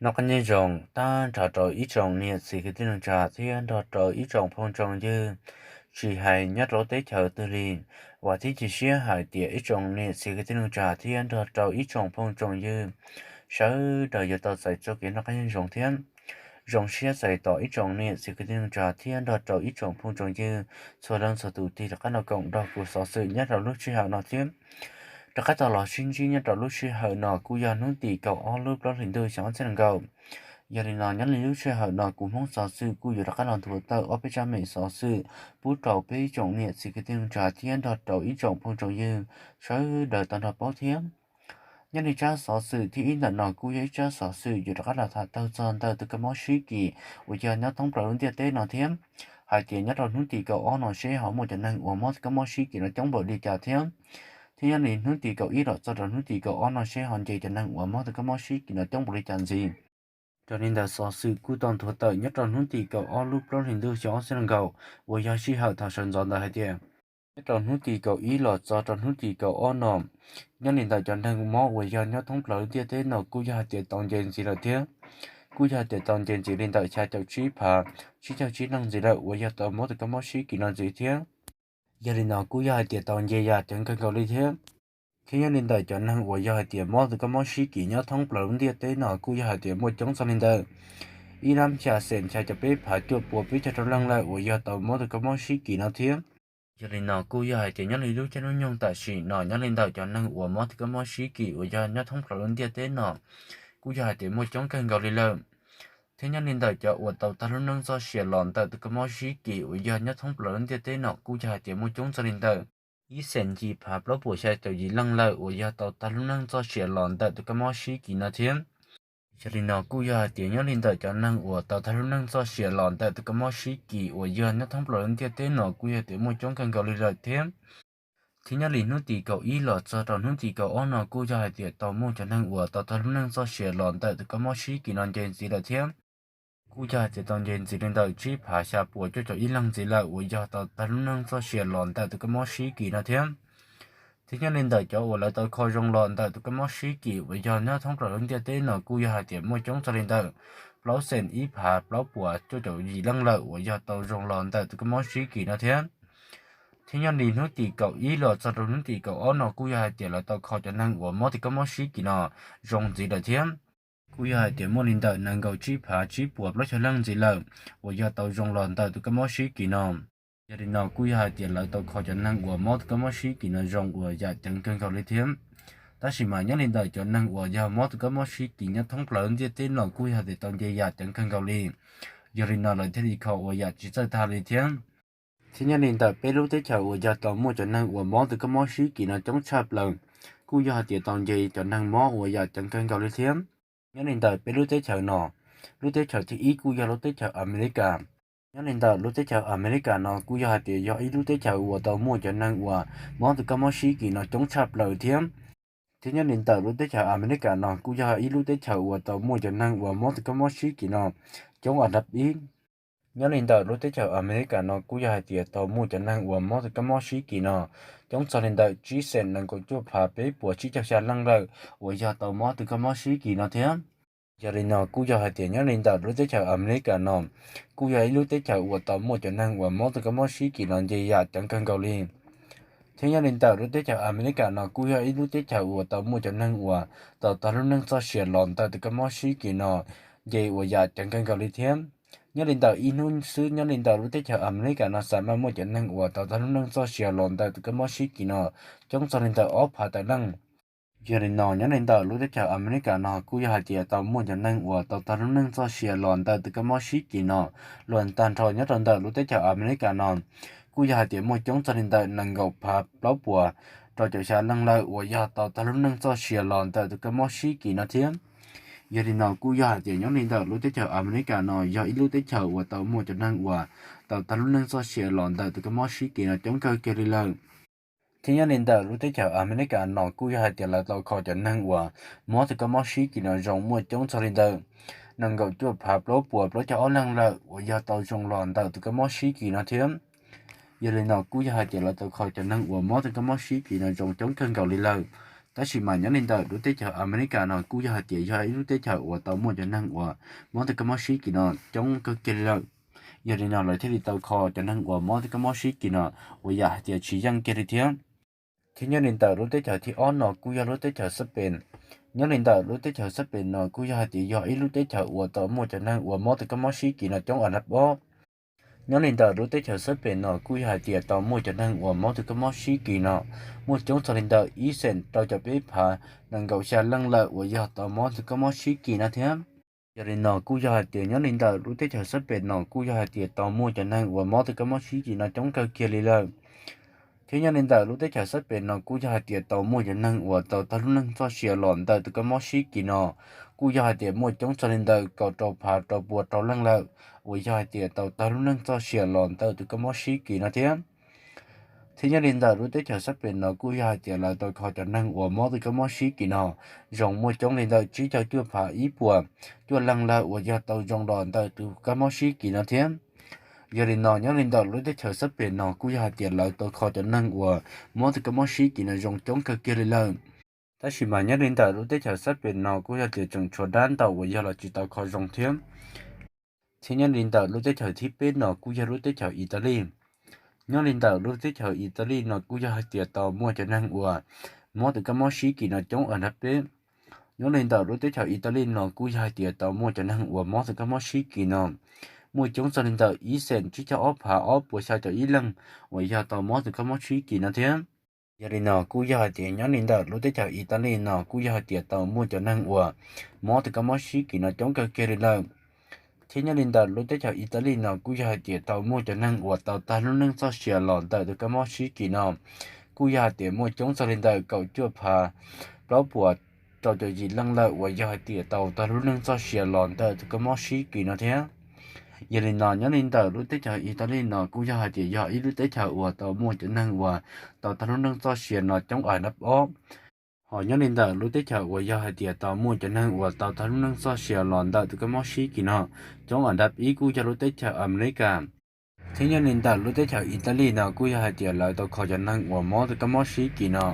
Noj qab nyob zoo tag nrho rau ib tsoom niam txiv kwv tij neej tsa thiab nrog rau ib tsoom phooj tsoom ywg, tsis hais nyob rau lub teb chaws twg li. Vam thiab cia siab hais tias ib tsoom niam txiv kwv tij neej tsa thiab nrog rau ib tsoom phooj tsoom ywg sawv daws yuav tau txais txoj kev noj qab nyob zoo thiab zoo siab txais tos ib tsoom niam txiv kwv tij neej tsa thiab nrog rau ib tsoom phooj tsoom ywg txhua leej txhua tus tig rov qab los koom nrog kuv xov xwm nyob rau lub sij hawm no thiab. Rov qab tau los sib ntsib nyob rau lub sij hawm no kuj yog hnub tim kaum ob lub plaub hlis ntuj xyoo ob txhiab nees nkaum. Yog li no nyob li lub sij hawm no kuv Hmoob xov xwm kuj yuav rov qab los nthuav tawm ob peb tsab me xov xwm pub rau peb ib tsoom niam txiv kwv tij neej tsa thiab nrog rau ib tsoom phooj tsoom ywg sawv daws tau nrog paub thiab. Nyob li tsab xov xwm thib ib ntawm no kuj yog ib tsab xov xwm yuav rov qab los tham tawg txog ntawm tus kab mob sib kis uas yog nyob thoob plaws lub ntiaj teb no thiab, hais tias nyob rau hnub tim kaum ob no seb ho muaj cov neeg uas mob tus kab mob sib kis no coob npaum li cas thiab. Thiab nyob li hnub tim kaum ib los txog rau hnub tim kaum ob no seb ho nce cov neeg uas mob tus kab mob sib kis no coob npaum li cas ntxiv. Raws li ntawm xov xwm kuj tau nthuav tawm nyob rau hnub tim kaum ob lub plaub hlis ntuj xyoo ob txhiab nees nkaum uas yog sij hawm thaum sawv ntxov ntawd hais tias, nyob rau hnub tim kaum ib los txog rau hnub tim kaum ob no, nyob li ntawm cov neeg mob uas yog nyob thoob plaws lub ntiaj teb no kuj yog hais tias tau nce ntxiv lawm thiab. Kuj yog hais tias tau nce ntxiv li ntawm xya caum tsib phav tsib caug tsib leej ntxiv lawm uas yog tau mob tus kab mob sib kis no ntxiv thiab. Yog li no kuj yog hais tias tau nce yam ceev kawg nkaus li thiab. Thiab nyob li ntawm cov neeg uas yog hais tias mob tus kab mob sib kis nyob thoob plaws lub ntiaj teb no kuj yog hais tias muaj coob txog li ntawm ib lab xya xees xya caum peb phav cuaj puas peb caug rau leej lawm uas yog tau mob tus kab mob sib kis no thiab. Yog li no kuj yog hais tias nyob li lub caij lub nyoog tam sim no nyob li ntawm cov neeg uas mob tus kab mob sib kis uas yog nyob thoob plaws lub ntiaj teb no kuj yog hais tias muaj coob kawg nkaus li lawm. Thiab nyob li ntawm cov uas tau tag lub neej txoj sia los ntawm tus kab mob sib kis uas yog nyob thoob plaws lub ntiaj teb no kuj yog hais tias muaj coob txog li ntawm ib xees yim phav plaub puas xya caum yim leej lawm uas yog tau tag lub neej txoj sia los ntawm tus kab mob sib kis no thiab. Yog li no kuj yog hais tias nyob li ntawm cov neeg uas tau tag lub neej txoj sia los ntawm tus kab mob sib kis uas yog nyob thoob plaws lub ntiaj teb no kuj yog tias muaj coob kawg nkaus li lawm thiab. Thiab nyob li hnub tim kaum ib los txog rau hnub tim kaum ob no kuj yog hais tias tau muaj cov neeg uas tau tag lub neej txoj sia los ntawm tus kab mob sib kis no nce ntxiv lawm thiab. Kuj yog hais tias tau nce ntxiv li ntawm tsib phav xya puas cuaj caum ib leej ntxiv lawm uas yog tau tag lub neej txoj sia los ntawm tus kab mob sib kis no thiab. Thiab nyob li ntawm cov uas lawv tau kho zoo los ntawm tus kab mob sib kis uas yog nyob thoob plaws lub ntiaj teb no kuj yog hais tias muaj coob txog li ntawm plaub xees ib phav plaub puas cuaj caum yim leej lawm uas yog tau zoo los ntawm tus kab mob sib kis no thiab. Thiab nyob li hnub tim kaum ib los txog rau hnub tim kaum ob no kuj yog hais tias lawv tau kho cov neeg uas mob tus kab mob sib kis no zoo ntxiv lawm thiab. Kuj yog hais tias muaj li ntawm nees nkaum tsib phav tsib puas plaub caug leej ntxiv lawm uas yog tau zoo los ntawm tus kab mob sib kis no. Yog li no kuj yog hais tias lawv tau kho cov neeg uas mob tus kab mob sib kis no zoo uas yam ceev kawg nkaus li thiab. Tab sis mas nyob li ntawm cov neeg uas yog mob tus kab mob sib kis nyob thoob plaws lub ntiaj teb no kuj yog hais tias tau nce yam ceev kawg nkaus li. Yog li no lawv thiaj li kho uas yam tsis txawj tag li thiab. Thiab nyob li ntawm peb lub teb chaws uas yog tau muaj cov neeg uas mob tus kab mob sib kis no coob tshaj plaws, kuj yog hais tias tau nce cov neeg mob uas yam ceev kawg nkaus li thiab. Nyob li ntawm peb lub teb chaws no, lub teb chaws thib ib kuj yog lub teb chaws Amelikas. Nyob li ntawm lub teb chaws Amelikas no kuj yog hais tias yog ib lub teb chaws uas tau muaj cov neeg uas mob tus kab mob sib kis no coob tshaj plaws thiab. Thiab nyob li ntawm lub teb chaws Amelikas no kuj yog ib lub teb chaws uas tau muaj cov neeg uas mob tus kab mob sib kis no coob as dab ib. Nyob li ntawm lub teb chaws Amelikas no kuj yog hais tias tau muaj cov neeg uas mob tus kab mob sib kis no coob txog li ntawm tsib xees nees nkaum cuaj phav peb puas tsib caug xya leej lawm uas yog tau mob tus kab mob sib kis no thiab. Yog li no kuj yog hais tias nyob li ntawm lub teb chaws Amelikas no kuj yog ib lub teb chaws uas tau muaj cov neeg uas mob tus kab mob sib kis no nce yam ceev kawg nkaus li. Thiab nyob li ntawm lub teb chaws Amelikas no kuj yog ib lub teb chaws uas tau muaj cov neeg uas tau tag lub neej txoj sia los ntawm tus kab mob sib kis no nce uas yam ceev kawg nkaus li thiab. Nyob li ntawm ib hnub xwb nyob li ntawm lub teb chaws Amelikas no xav mas muaj cov neeg uas tau tag lub neej txoj sia los ntawm tus kab mob sib kis no coob txog li ntawm ob phav tawm leej. Yog li no nyob li ntawm lub teb chaws Amelikas no kuj yog hais tias tau muaj cov neeg uas tau tag lub neej txoj sia los ntawm tus kab mob sib kis no luag tag nrho nyob rau ntawm lub teb chaws Amelikas no kuj yog hais tias muaj coob txog li ntawm nees nkaum phav plaub puas rau caum xya leej lawm uas yog tau tag lub neej txoj sia los ntawm tus kab mob sib kis no thiab. Yog li no kuj yog hais tias nyob li ntawm lub teb chaws Amelikas no yog ib lub teb chaws uas tau muaj cov neeg uas tau tag lub neej txoj sia los ntawm tus kab mob sib kis no coob kawg kiag li lawm. Thiab nyob li ntawm lub teb chaws Amelikas no kuj yog hais tias lawv tau kho cov neeg uas mob tus kab mob sib kis no zoo muaj coob txog li ntawm nees nkaum cuaj phav plaub puas plaub caug ob leeg lawm uas yog tau zoo los ntawm tus kab mob sib kis no thiab. Yog li no kuj yog hais tias lawv tau kho cov neeg uas mob tus kab mob sib kis no zoo coob kawg nkaus li lawm. Tab sis mas nyob li ntawm lub teb chaws Amelikas no kuj yog hais tias yog ib lub teb chaws uas tau muaj cov neeg uas mob tus kab mob sib kis no coob kawg kiag li lawm. Yog li no lawv thiaj li tau kho cov neeg uas mob tus kab mob sib kis no ua yam hais tias tsis yeej kiag li thiab. Thiab nyob li ntawm lub teb chaws thib ob no kuj yog lub teb chaws Xab Pes. Nyob li ntawm lub teb chaws Xab Pes no kuj yog hais tias yog ib lub teb chaws uas tau muaj cov neeg uas mob tus kab mob sib kis no coob ua nab pob. Nyob li ntawm lub teb chaws Xab Pes no kuj yog hais tias tau muaj cov neeg uas mob tus kab mob sib kis no muaj coob txog li ntawm ib xees rau caum peb phav nees nkaum xya leej lawm uas yog tau mob tus kab mob sib kis no thiab. Yog li no kuj yog hais tias nyob li ntawm lub teb chaws Xab Pes no kuj yog hais tias tau muaj cov neeg uas mob tus kab mob sib kis no coob kawg kiag li lawm. Thiab nyob li ntawm lub teb chaws Xab Pes no kuj yog hais tias tau muaj cov neeg uas tau tag lub neej txoj sia los ntawm tus kab mob sib kis no kuj yog hais tias muaj coob txog li ntawm kaum rau phav rau pua rau leej lawm uas yog hais tias tau tag lub neej txoj sia los ntawm tus kab mob sib kis no thiab. Thiab nyob li ntawm lub teb chaws Xab Pes no kuj yog hais tias lawv tau kho cov neeg uas mob tus kab mob sib kis no zoo muaj coob li ntawm tsib caug cuaj phav ib puas cuaj leej lawm uas yog tau zoo los ntawm tus kab mob sib kis no thiab. Yog li no nyob li ntawm lub teb chaws Xab Pes no kuj yog hais tias lawv tau kho cov neeg uas mob tus kab mob sib kis no zoo coob kawg kiag li lawm. Tab sis mas nyob li ntawm lub teb chaws Xab Pes no kuj yog tias tseem tshuav dab ntau uas yog los tsis tau kho zoo thiab. Thiab nyob li ntawm lub teb chaws thib peb no kuj yog lub teb chaws Italis. Nyob li ntawm lub teb chaws Italis no kuj yog hais tias tau muaj cov neeg uas mob tus kab mob sib kis no coob ua nab peb. Nyob li ntawm lub teb chaws Italis no kuj yog hais tias tau muaj cov neeg uas mob tus kab mob sib kis no muaj coob txog li ntawm ib xees tsib caug ob phav ob puas xya caum ib leej uas yog tau mob tus kab mob sib kis no thiab. Yog li no kuj yog hais tias nyob li ntawm lub teb chaws Italis no kuj yog hais tias tau muaj cov neeg uas mob tus kab mob sib kis no coob kawg kiag li lawm. Thiab nyob li ntawm lub teb chaws Italis no kuj yog hais tias tau muaj cov neeg uas tau tag lub neej txoj sia los ntawm tus kab mob sib kis no kuj yog hais tias muaj coob txog li ntawm kaum cuaj phav plaub puas rau caum yim leej lawm uas yog hais tias tau tag lub neej txoj sia los ntawm tus kab mob sib kis no thiab. Yog li no nyob li ntawm lub teb chaws Italis no kuj yog hais tias yog ib lub teb chaws uas tau muaj cov neeg uas tau tag lub neej txoj sia no coob ua nab ob. Hos nyob li ntawm lub teb chaws uas yog hais tias tau muaj cov neeg uas tau tag lub neej txoj sia los ntawm tus kab mob sib kis no coob ua nab ib kuj yog lub teb chaws Amelikas. Thiab nyob li ntawm lub teb chaws Italis no kuj yog hais tias lawv tau kho cov neeg uas mob tus kab mob sib kis no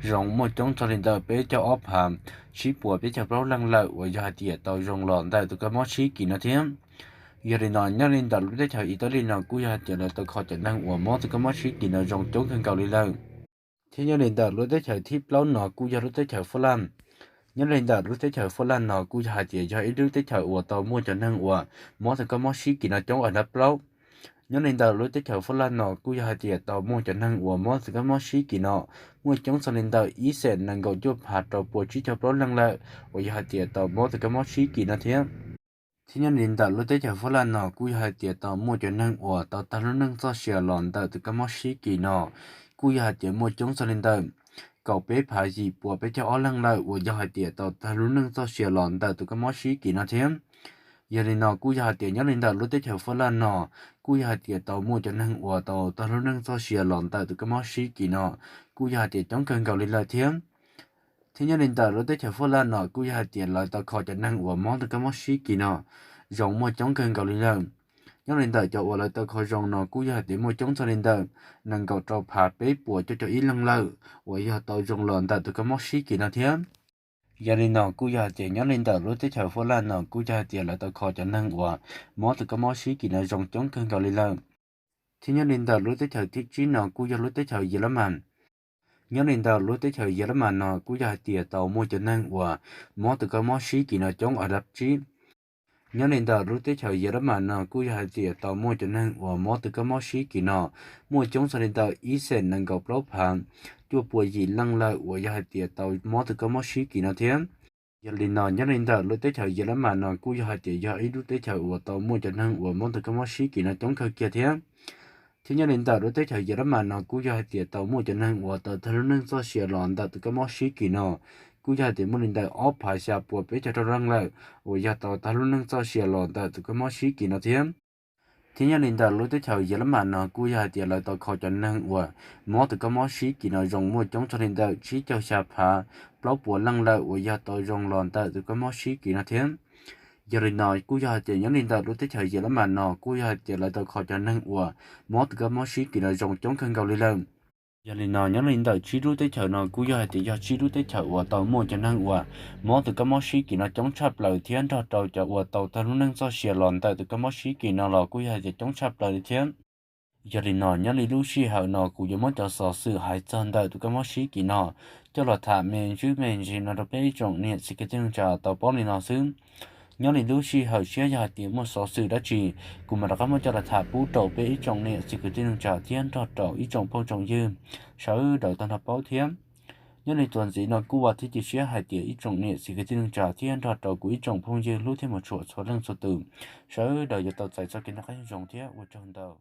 zoo muaj coob txog li ntawm peb caug ob phav tsib puas peb caug plaub leej lawm uas yog hais tias tau zoo los ntawm tus kab mob sib kis no thiab. Yog li no nyob li ntawm lub teb chaws Italis no kuj yog hais tias lawv tau kho cov neeg uas mob tus kab mob sib kis no zoo coob kawg nkaus li lawm. Thiab nyob li ntawm lub teb chaws thib plaub no kuj yog lub teb chaws Fab Laj. Nyob li ntawm lub teb chaws Fab Laj no kuj yog hais tias yog ib lub teb chaws uas tau muaj cov neeg uas mob tus kab mob sib kis no coob ua nab plaub. Nyob li ntawm lub teb chaws Fab Laj no kuj yog hais tias tau muaj cov neeg uas mob tus kab mob sib kis no muaj coob txog li ntawm ib xees nees nkaum cuaj phav rau pua tsib caug plaub leej lawm uas yog hais tias tau mob tus kab mob sib kis no thiab. Thiab nyob li ntawm lub teb chaws Fab Laj no kuj yog hais tias tau muaj cov neeg uas tau tag lub neej txoj sia los ntawm tus kab mob sib kis no kuj yog hais tias muaj coob txog li ntawm kaum peb phav yim puas peb caug ob leej lawm uas yog hais tias tau tag lub neej txoj sia los ntawm tus kab mob sib kis no thiab. Yog li no kuj yog hais tias nyob li ntawm lub teb chaws Fab Laj no kuj yog hais tias tau muaj cov neeg uas tau tag lub neej txoj sia los ntawm tus kab mob sib kis no kuj yog hais tias coob kawg nkaus li lawm thiab. Thiab nyob li ntawm lub teb chaws Fab Laj no kuj yog hais tias lawv tau kho cov neeg uas mob tus kab mob sib kis no zoo muaj coob kawg nkaus li lawm. Nyob li ntawm cov uas lawv tau kho zoo no kuj yog hais tias muaj coob txog li ntawm nees nkaum rau phav peb puas cuaj caum ib leej lawm uas yog tau zoo los ntawm tus kab mob sib kis no thiab. Yog li no kuj yog hais tias nyob li ntawm lub teb chaws Fab Laj no kuj yog hais tias lawv tau kho cov neeg uas mob tus kab mob sib kis no zoo coob kawg nkaus li lawm. Thiab nyob li ntawm lub teb chaws thib tsib no kuj yog lub teb chaws Yelamaas. Nyob li ntawm lub teb chaws Yelamaas no kuj yog hais tias tau muaj cov neeg uas mob tus kab mob sib kis no coob ua dab tsib. Nyob li ntawm lub teb chaws Yelamaas no kuj yog hais tias tau muaj cov neeg uas mob tus kab mob sib kis no muaj coob txog li ntawm ib xees nees nkaum plaub phav cuaj puas yim leej lawm uas yog hais tias tau mob tus kab mob sib kis no thiab. Yog li no nyob li ntawm lub teb chaws Yelamaas no kuj yog hais tias yog ib lub teb chaws uas tau muaj cov neeg uas mob tus kab mob sib kis no coob kawg kiag thiab. Thiab nyob li ntawm lub teb chaws Yelamaas no kuj yog hais tias tau muaj cov neeg uas tau tag lub neej txoj sia los ntawm tus kab mob sib kis no kuj yog hais tias muaj li ntawm ob phav xya puas peb caug rau leej lawm uas yog tau tag lub neej txoj sia los ntawm tus kab mob sib kis no thiab. Thiab nyob li ntawm lub teb chaws Yelamaas no kuj yog hais tias lawv tau kho cov neeg uas mob tus kab mob sib kis no zoo muaj coob txog li ntawm tsib caug xya phav plaub puas leej lawm uas yog tau zoo los ntawm tus kab mob sib kis no thiab. Yog li no kuj yog hais tias nyob li ntawm lub teb chaws Yelamaas no kuj yog hais tias lawv tau kho cov neeg uas mob tus kab mob sib kis no zoo coob kawg nkaus li lawm. Yog li no nyob li ntawm tsib lub teb chaws no kuj yog hais tias yog tsib lub teb chaws uas tau muaj cov neeg uas mob tus kab mob sib kis no coob tshaj plaws thiab nrog rau cov uas tau tag lub neej txoj sia los ntawm tus kab mob sib kis no los kuj yog hais tias coob tshaj plaws li thiab. Yog li no nyob li lub sij hawm no kuv yuav muab cov xov xwm hais txog ntawm tus kab mob sib kis no coj los tham me ntsis me ntsis no rau peb ib tsoom niam txiv kwv tij neej tsa tau paub li no xwb. Nyob li lub sij hawm siab yog hais tias muaj xov xwm dab tsi, kuv mam rov qab muab coj los tham pub rau peb ib tsoom niam txiv kwv tij neej tsa thiab nrog rau ib tsoom phooj tsoom ywg sawv daws tau nrog paub thiab. Nyob li txuas ntxiv no kuj vam thiab cia siab hais tias ib tsoom niam txiv kwv tij neej tsa thiab nrog rau kuv ib tsoom phooj ywg hlub thiab mus tshua txhua leej txhua tus sawv daws yuav tau txais txoj kev noj qab nyob zoo thiab ua tsaug ntau.